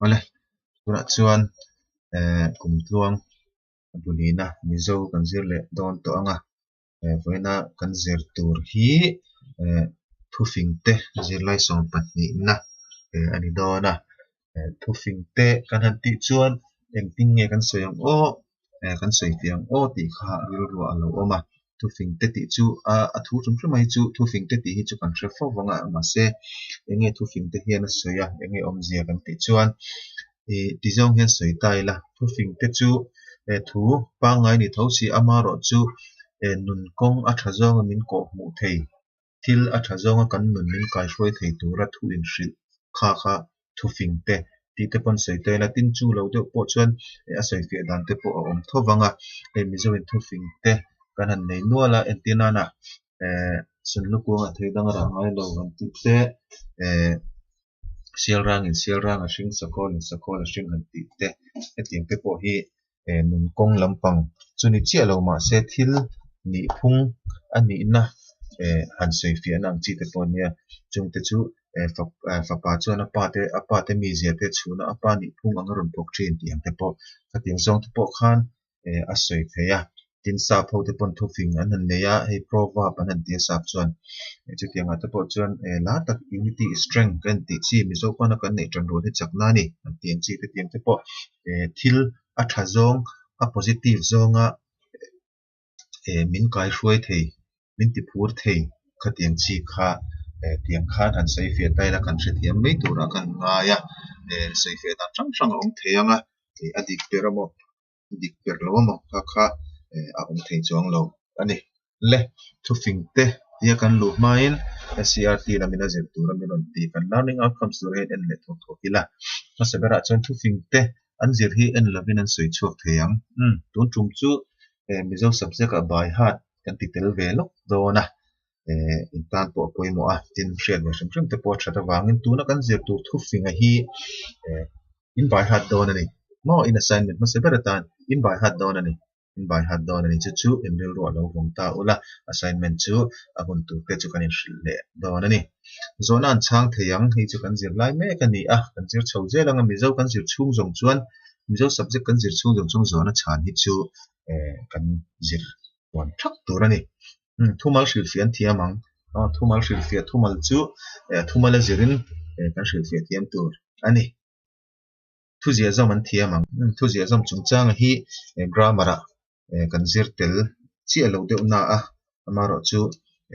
Awle, tunah chuan eh kumtluang bunina Mizo kan zir leh dawn tawh ang a, eh vawiina kan zir tur hi eh thufing te zirlai sawm pahnihna eh a ni dawn a, eh thufing te kan han tih chuan engtin nge kan sawi ang aw eh kan sawi fiah ang aw tih kha rilruah a lo awm a, thufing te tih chu a a thu hrim hrim a hi chu thufing te tih hi chu kan hre fo vang a mahse eng nge thufing te hian a sawi a eng nge awmzia kan tih chuan ih ti zawng hian sawi ta ila thufing te chu eh thu pangngai ni tho si amaherawh chu eh nun kawng a tha zawnga min kawh hmuh thei. Thil a tha zawnga kan nun min kaihruai thei tura thu inhrilh kha kha thufing te tih te pawn sawi ta ila tin chu lo deuh pawh chuan a sawi fiah dan te pawh a awm tho vang a, hei Mizo in thufing te kan han nei nual a entir nana eh Sunlu kuanga thei dang a rah ngai lo an tih te eh Sialrangin Sialrang a hring Sakawlin Sakawl a hring han tih te hetiang te pawh hi eh nun kawng lampang chu ni chiah lo mahse thil nih phung a nihna eh han sawi fiahna ang chi te pawh ania chungte chu eh fap eh fapa chuan a pa te a pa te mizia te chhuna a pa nih phung ang a rawn thawk thin tih ang te pawh khatiang zawng te pawh khan eh a sawi thei a tin sap ho te pawn thufing an han nei a hei proverb an han ti a sap chuan chutiang ah te pawh chuan eh lar tak unity is strength kan tih chi mizo pana kan neih tan rual hi chakna a ni an tih ang chi te tiang te pawh eh thil a tha zawng a positive zawnga eh min kaihruai thei min ti phur thei khatiang chi kha eh tiang khan han sawi fiah ta ila kan hrethiam mai turah kan ngai a eh sawi fiah dan hrang hrang a awm thei ang a ih a dik ber emaw dik ber lo emaw kha kha eh a awm thei chuang lo a ni. Le thufing te tia kan luh hmain SCERT lamin a zir tur a min rawn ti kan learning outcomes tur hian en leh thuak thuak ila hmasa berah chuan thufing te an zir hi en lovin an sawi chhuak thei ang. Umm tun tum chu eh Mizo subject ah by heart kan ti tel ve lawk dawn a eh in tan pawh a pawimawh a tin hriat ve hrim hrim te pawh a that avangin tuna kan zir tur thufinga hi eh in by heart dawn a ni maw in assignment hmasa ber atan in by heart dawn a ni in by heart dawn a ni chu chu in rilruah lo vawng ta ula assignment chu a hun tur te chu kan inhrilh leh dawn a ni. Zawhna an chhang thei ang hei chu kan zir lai mek a ni a kan zir chho zel ang a Mizo kan zir chhung zawng chuan Mizo subject kan zir chhung zawng chuan zawhna chhan hi chu eh kan zir huan thak tur a ni. Umm thumal hrilhfiah an thiam ang aw thumal hrilhfiah thumal chu eh thumal a zirin eh kan hrilhfiah thiam tur a ni. Thu ziah zawm an thiam ang. Umm thu ziah zawm chungchanga hi eh grammar ah eh kan zir tel chiah lo deuh na a amaherawh chu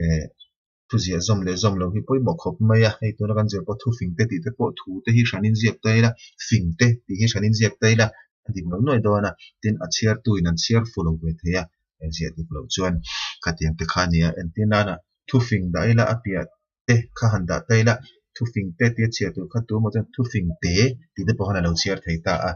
eh thu ziah zawm leh zawm lo hi pawimawh khawp mai a hei tuna kan zir pawh thu fing te tih te pawh thu te hi hran in ziak ta ila fing te tih hi hran in ziak ta ila a dik lo nuai dawn a tin a chhiartu in an chhiar fu lo ve thei a ziah dik loh chuan khatiang te kha a ni a entir nana thu fing dah ila a piah te kha han dah ta ila thufing te tia chhiar tur kha tu emaw chuan thufing te tih te pawh khan a lo chhiar thei ta a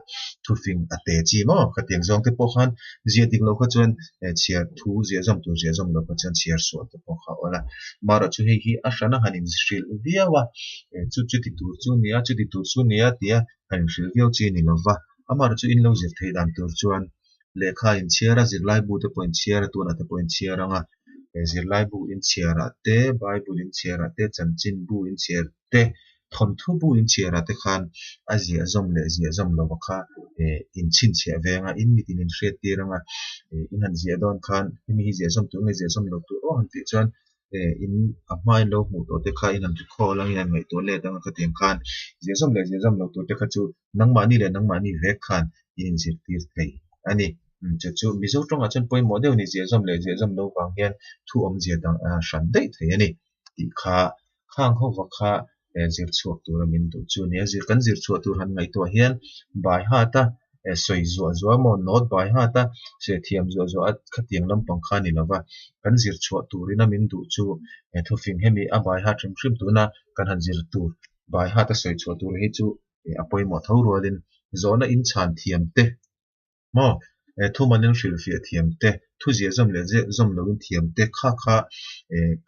thufing a te chi maw khatiang zawng te pawh khan ziah dik loh kha chuan eh chhiar thu ziah zawm tur ziah zawm loh kha chuan chhiar sual te pawh kha a awl a marawh chu hei hi a hran a han inhrilh viau a eh chu chuti tur chu a ni a chuti tur chu a ni a tia han inhrilh viau chi a ni lova amaherawh chu in lo zir theih dan tur chuan lehkha inchhiar a zirlaibu te pawh inchhiar a tunah te pawh inchhiar ang a. he zirlaibu inchhiarah te bible inchhiarah te chanchinbu inchhiar te thawnthu bu inchhiarah te khan a ziah zawm leh ziah zawm lova kha eh inchhinchhiah ve anga in mitin inhriat tir anga eh in han ziah dawn khan hemi hi ziah zawm tur nge ziah zawm lo tur aw han tih chuan eh in a hma in lo hmuh tawh te kha in han recall ang in han ngaihtuah let anga khatiang khan ziah zawm leh ziah zawm lo tur te kha chu nangmahni leh nangmahni vek khan in inzirtir thei a ni. Chu chu Mizo tawngah chuan pawimawh deuh a ni, ziah zawm leh ziah zawm lo vang hian thu awmzia dang hran daih thei a ni tih kha khang ho va kha zir chhuak tura min duh chu a ni a. Zir kan zir chhuah tur han ngaihtuah hian bai hat a sawi zuah zuah emaw note bai hat a sawi thiam zuah zuah a khatiang lampang kha a ni lova, kan zir chhuah turina min duh chu thufing hemi a bai hat hrim hrim tuna kan han zir tur bai hat a sawi chhuah tur hi chu a pawimawh tho rualin zawhna inchhan thiam te maw thuman in hrilhfiah thiam te thu ziah zawm leh ziah zawm lo in thiam te kha kha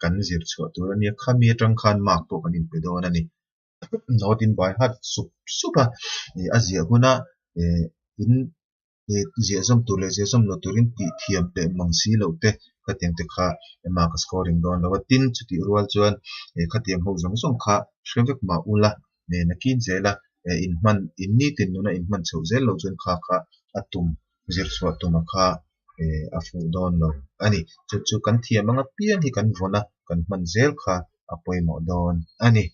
kan zir chhuah tur a nia khami atang khan mark pawh kan inpe dawn a ni note in by heart sup sup a a ziah huna in ziah zawm tur leh ziah zawm lo turin tih thiam leh mang si loh te khatiang te kha mark a scoring dawn lo a tin chutih rual chuan khatiang ho zawng zawng kha hre vek mah ula nakin zela. inhman in nitin nuna inhman chhoh zel loh chuan kha kha a tum zir chhuah tuma kha a fuh dawn lo a ni. Chu chu kan thiam ang apiang hi kan vawn a, kan hman zel kha a pawimawh dawn a ni.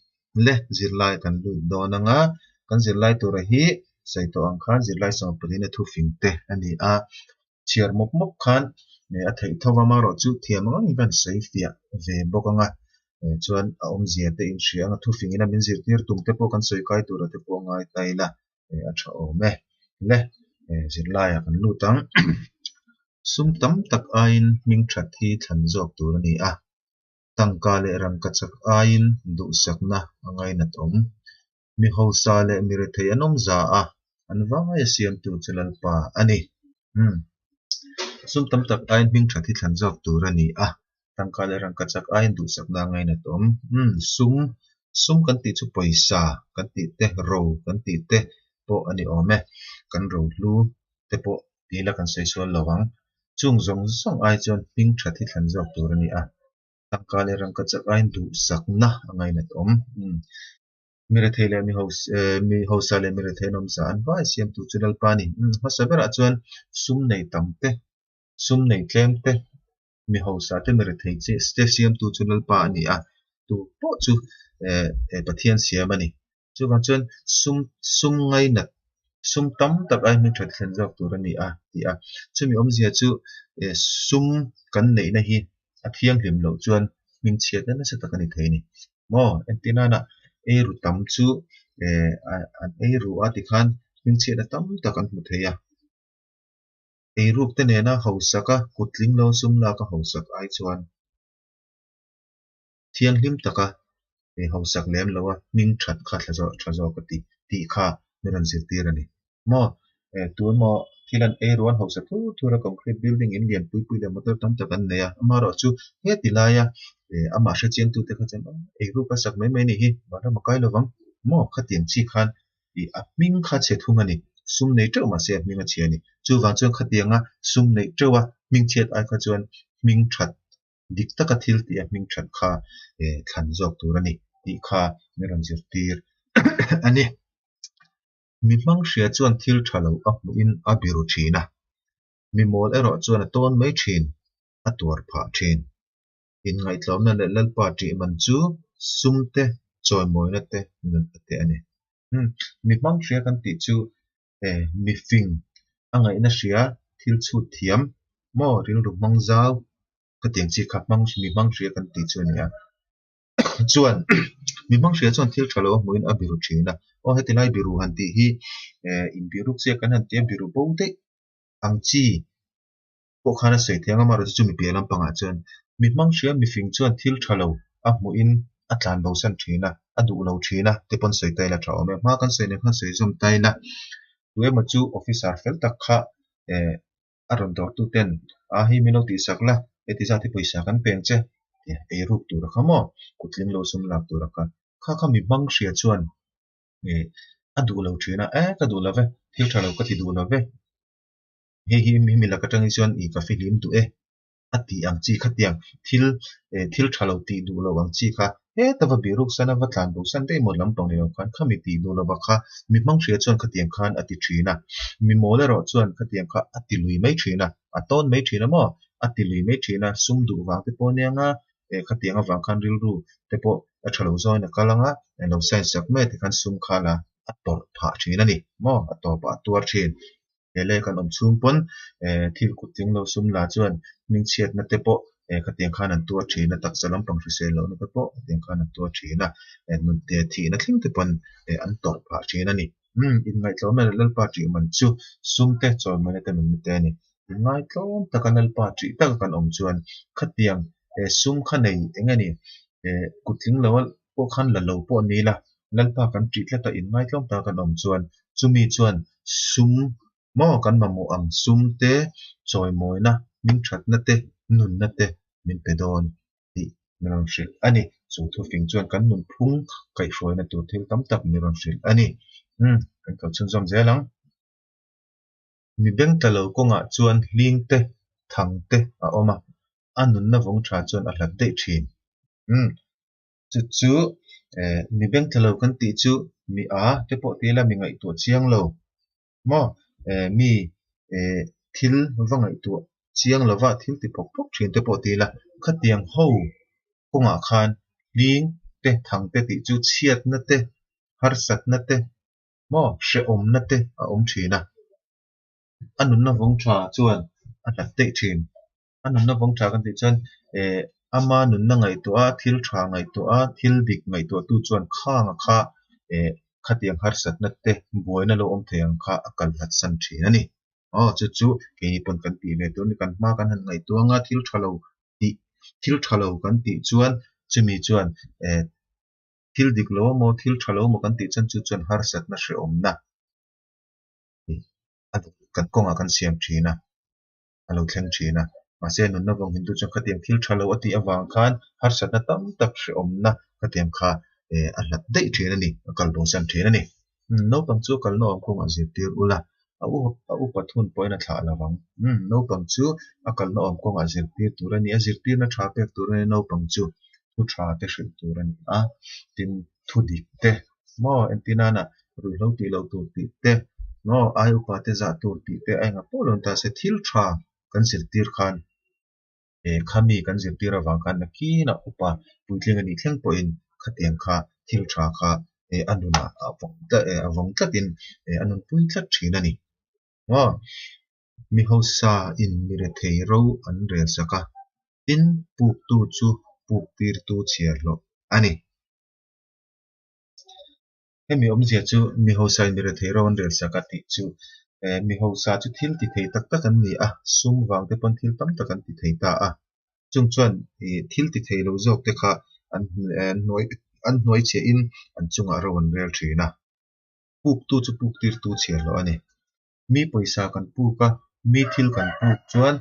Le zirlai kan lut dawn ang a, kan zirlai tura hi sawi tawh ang khan zirlai sawmpalina thufing te a ni a, chhiar mawp mawp khan a theih tho amaherawh chu thiam ang angin kan sawi fiah ve bawk ang a, chuan a awmzia te in hria ang a, thufing ina min zirtir tum te pawh kan sawi kai tura te pawh ngai ta ila a tha awm e. Le zirlaiah kan lut ang. Sum tam tak aiin hming that hi thlan zawk tur a ni a. Tangka leh rangkachak aiin duhsakna a ngainat awm. Mi hausa leh mi rethei an awm za a, an vaia siamtu chu Lalpa a ni. Umm. Sum tam tak aiin hming that hi thlan zawk tur a ni a, tangka leh rangkachak aiin duhsakna a ngainat awm. Umm. Sum, sum kan tih chu pawisa kan tih te, ro kan tih te pawh a ni awm e. Kan rohlu te pawh ti ila kan sawi sual lo ang. Chung zawng zawng ai chuan hming that hi thlan zawk tur a ni a, tangka leh rangkachak aiin duhsakna a ngainat awm. Mi rethei leh mi mi hausa leh mi rethei an awmza an vai siamtu chu Lalpa a ni. Hmasa berah chuan sum nei tam te, sum nei tlem te, mi hausa te mi rethei te siamtu chu Lalpa a ni a, tu pawh chu Pathian siam a ni. Chuvang chuan sum sum ngainat, sum tam tak ai hming that thlen zawk tur a ni a ti a. Chumi awmzia chu sum kan neihna hi a thianghlim loh chuan hmingchhiatna nasa tak a ni thei a ni. Maw? Entir nana eiru tam chu an eiru a tikhan hmingchhiatna tam tak an hmu thei a. Eiruk te nena hausak a, kut tling lo sum lak a hausak ai chuan thianghlim taka hausak lem lo a hming that kha thla zawk tha zawk a ti tih kha min rawn zirtir a ni. Maw tun maw thil an ei ruan hausa thur thur a concrete building in lian pui pui leh motor tam tak an nei a, amaherawh chu heti laia amah hrechiang tute kha chuan ei ruk a sak mai mai anih hi vanram a kai lovang maw khatiang chi khan ih a hming kha chhe thung a ni, sum nei teuh mahse a hming a chhia a ni. Chuvang chuan khatianga sum neih teuh a hming chhiat ai kha chuan hming that dik taka thil tih a hming that kha thlan zawk tur a ni tih kha min rawn zirtir a ni. Mi hmang hria chuan thil tha lo a hmuhin a biru thin a, mi mawl erawh chuan a tawn mai thin, a tuar phah thin. Inngaihtlawmna leh Lalpa tih man chu sum te, chawimawina te nun a te a ni. Mi hmang hria kan tih chu mi fing a ngaihna hria, thil chhut thiam maw rilru hmang zau khatiang chi kha hmang mi hmang hria kan tih chu a ni a. Chuan mi hmang hria chuan thil tha lo a hmuhin a biru thin a, aw heti lai biru han tih hi inbiruk chiah kan han tia biru bo daih ang chi pawh khan a sawi thei ang a, amaherawhchu chu mi piah lampangah chuan mi hmang hria mifing chuan thil tha lo a hmuhin a tlan bosan thin a, a duh lo thin a te pawn sawi ta ila tha awm e. Hma kan sawi nen khan sawi zawm ta ila tu emaw chu officer fel tak kha eh a rawn dawrtu ten a hei min lo tihsak la heti zat hi pawisa kan peng che tia ei ruk tur a kha maw kutling lo sum lak tur a kha kha kha mi hmang hria chuan eh a duh lo thin a eh ka duh lo ve thil tha lo ka ti duh lo ve hei hi hemi lak atang hi chuan ih ka fihlim duh e a tih ang chi khatiang thil eh thil tha lo tih duh lo ang chi kha heta va biruk san a va tlan bo san daih maw lampang ni lo khan khami tih duh lova kha mi hmang hria chuan khatiang khan a ti thin a mi mawl erawh chuan khatiang kha a ti lui mai thin a a tawn mai thin a maw a ti lui mai thin a sum duh vang te pawh ania nga eh khatiang avang khan rilru te pawh a tha lo zawngin a kal ang a lo sign sak mai tikhan sum kha la a tawrh phah thin a ni maw a tawpah a tuar thin. He leh kan awm chhung pawn thil kut tling lo sum la chuan hmingchhiatna te pawh khatiang khan an tuar thin a, taksa lampang hrisel lohna te pawh khatiang khan an tuar thin a, nun te thihna thleng te pawn an tawrh phah thin a ni. Umm inngaihtlawmna leh Lalpa tih man chu sum te chawimawina te nunna te a ni. Inngaihtlawm taka Lalpa tih taka kan awm chuan khatiang sum kha nei eng nge ni kut tling lo pawh khan la lo pawh ni la, Lalpa kan ṭih tlat a, inngaihtlawm taka kan awm chuan chumi chuan sum maw kan mamawh ang sum te, chawimawina, hmingṭhatna te, nunna te min pe dawn tih min rawn hrilh a ni. Chu thufing chuan kan nunphung kaihhruaina tur thil tam tak min rawn hrilh a ni. Umm, kan kal chhunzawm zel ang. Mi beng tla lo kawngah chuan hling te, thang te a awm a, a nunna vawng ṭha chuan a hlat daih ṭhin. Umm, chu chu mi beng tla lo kan tih chu. Mi a te pawh ti ila mi ngaihtuah chiang lo maw? Mi thil va ngaihtuah chiang lova thil ti phawk phawk thin te pawh ti ila khatiang ho kawngah khan hling te thang te tih chu chhiatna te harsatna te maw hrehawmna te a awm thin a. A nunna vawng tha chuan a hlat daih thin. A nunna vawng tha kan tih chuan eh ama nunna ngaihtuah a, thil tha ngaihtuah a, thil dik ngaihtuahtu chuan khanga kha eh khatiang harsatna te buaina lo awm thei ang kha a kal hlat san thin a ni. Aw chu chu keini pawn kan tih ve tur a ni. Kan hma kan han ngaihtuah anga thil tha lo tih thil tha lo kan tih chuan chumi chuan eh thil dik lo emaw thil tha lo emaw kan tih chuan chu chuan harsatna hrehawmna a kan kawngah kan siam thin a, a lo thleng thin a. Mahse nunna vawng hintu chuan khatiang thil tha lo a tih avang khan harsatna tam tak hrehawmna khatiang kha eh a hlat daih thin a ni, a kal bosan thin a ni. Naupang chu a kalna awm kawngah zirtir ula, a u a upat hun pawhin a thlah lo vang. Naupang chu a kalna awm kawngah zirtir tur a ni a, zirtirna tha pek tur a ni a, naupang chu thu tha te hrilh tur a ni a, tin thu dik te maw entir nana ruihhlo tih loh tur tih te maw ai upa te zah tur tih te a engah pawh lo ni ta se thil tha kan zirtir khan eh khami kan zirtir avang khan nakinah upa puitling a nih thleng pawhin khatiang kha thil tha kha eh a nunah a vawng tlat eh a vawng tlatin eh a nunpui tlat thin a ni maw. Mi hausa in mi rethei ro an rel sak a, tin puktu chu puk tirtu chhiar hlawh a ni. Hemi awmzia chu mi hausa in mi rethei ro an rel sak a tih chu eh mi hausa chu thil ti thei tak tak an ni a, sum vang te pawn thil tam tak an ti thei ta a. Chung chuan ih thil ti thei lo zawk te kha an hnuai an hnuai chhiah in an chungah ro an rel thin a. Puktu chu puk tirtu chhiar hlawh a ni. Mi pawisa kan puk a, mi thil kan puk chuan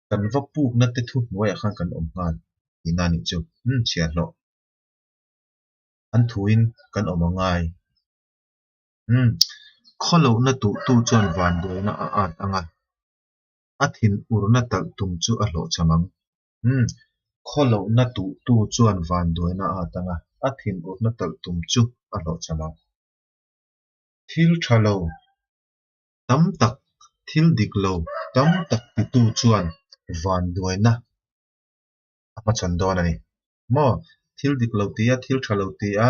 kan va pukna te thu hnuaiah khan kan awm nghal tihna a nih chu. Umm chhiahhlawh. An thuin kan awm a ngai. Umm khawlohna tuhtu chuan vanduaina a at ang a, a thinurna talh tum chu a hlawhchham ang. Umm khawlohna tuhtu chuan vanduaina a at ang a, a thinurna talh tum chu a hlawhchham ang. Thil tha lo tam tak, thil dik lo tam tak titu chuan vanduaina a hmachhawn dawn a ni. Maw? Thil dik lo tia, thil tha lo tia,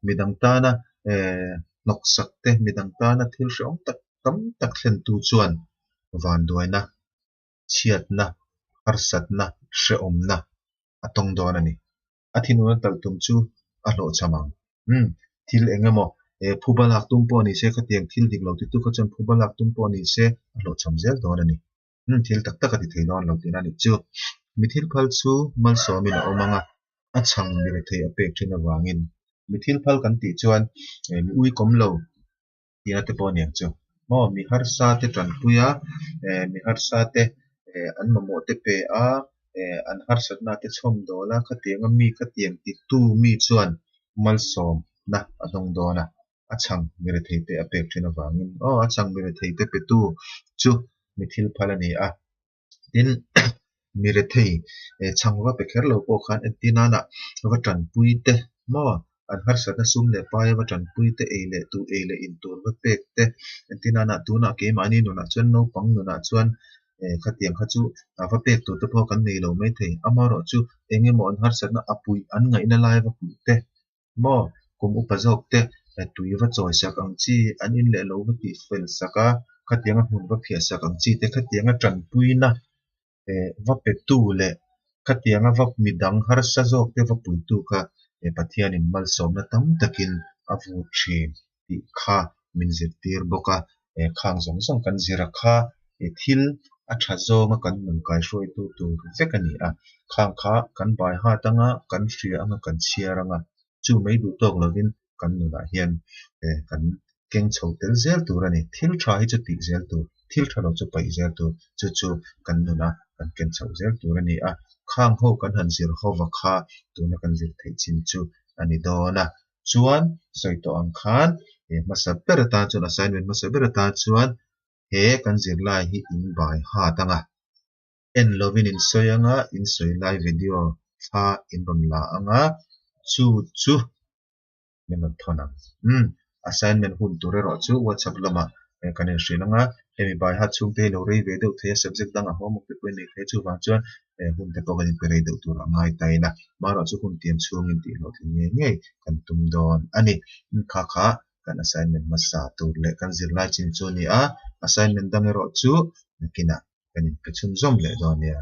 midang tana eh hnawksak te, midang tana thil hrehawm tak tam tak thlentu chuan vanduaina, chhiatna, harsatna, hrehawmna a tawng dawn a ni. A thinurna talh tum chu a hlawhchham ang. Umm, thil eng emaw, eh, phuba lak tum pawh ni se, khatiang thil dik lo titu kha chuan phuba lak tum pawh ni se, a hlawhchham zel dawn a ni. Umm, thil tak tak a ti thei dawn lo tihna a nih chu. Mi thil phal chu malsawmin a awm ang a, a chhang mi rethei a pek thin avangin. Mi thil phal kan tih chuan, eh, mi uikawm lo tihna te pawh a ni ang chu. Maw, mi harsa te tanpui a, eh, mi harsa te, eh, an mamawh te pe a, eh, an harsatna te chhawm dawl a, khatianga mi khatiang titu mi chuan malsawmna a hnawng dawn a, a chhang mi rethei te a pek thin avangin aw a chhang mi rethei te petu chu mi thil phal a ni a. Tin, mi rethei eh chhang va pe kher lo pawh khan entir nana va tanpui te maw an harsatna sum leh pai va tanpui te ei leh tur ei leh in tur va pek te entir nana tunah keimahni nunah chuan naupang nunah chuan eh khatiang kha chu a va pek tur te pawh kan nei lo maithei amaherawh chu eng emaw an harsatna a puih an ngaihna lai va puih te Maw, kum upa zawk te tui va chawi sak ang chi, an in leh lo va tih fel sak a, khatianga hmun va phiah sak ang chi te, khatianga tanpuina va petu leh khatianga va midang harsa zawk te va puitu kha Pathianin malsawmna tam takin a vur thin tih kha min zirtir bawk a, khang zawng zawng kan zir a kha thil a tha zawnga kan nun kaihruaitu tur vek a ni a, khang kha kan bai hat anga, kan hria anga, kan chhiar anga, chu mai duh tawk lovin kan nunah hian kan keng chho tel zel tur a ni. Thil tha hi chu tih zel tur, thil tha lo chu paih zel tur, chu chu kan nuna kan ken chhoh zel tur a ni a, khang ho kan han zir hova kha tuna kan zir theih chin chu a ni dawn a. Chuan sawi tawh ang khan he hmasa ber atan chuan assignment hmasa ber atan chuan he kan zirlai hi in bai hat anga en lovin in sawi anga in sawi lai video thla in rawn la anga chu chu min rawn thawn ang. Umm Assignment hun tur erawh chu WhatsApp lamah kan inhrilh ang a, hemi by heart chhungte hi lo rei ve deuh thei a, subject dangah homework te pawh i nei thei a, chuvang chuan hun te pawh kan inpe rei deuh tur a ngai ta in a, amaherawh chu hun tiam chhungin tih hlawhtlin ngei ngei kan tum dawn a ni. Kha kha kan assignment hmasa tur leh kan zirlai chin chu a ni a, assignment dang erawh chu nakinah kan inpe chhunzawm leh dawn nia.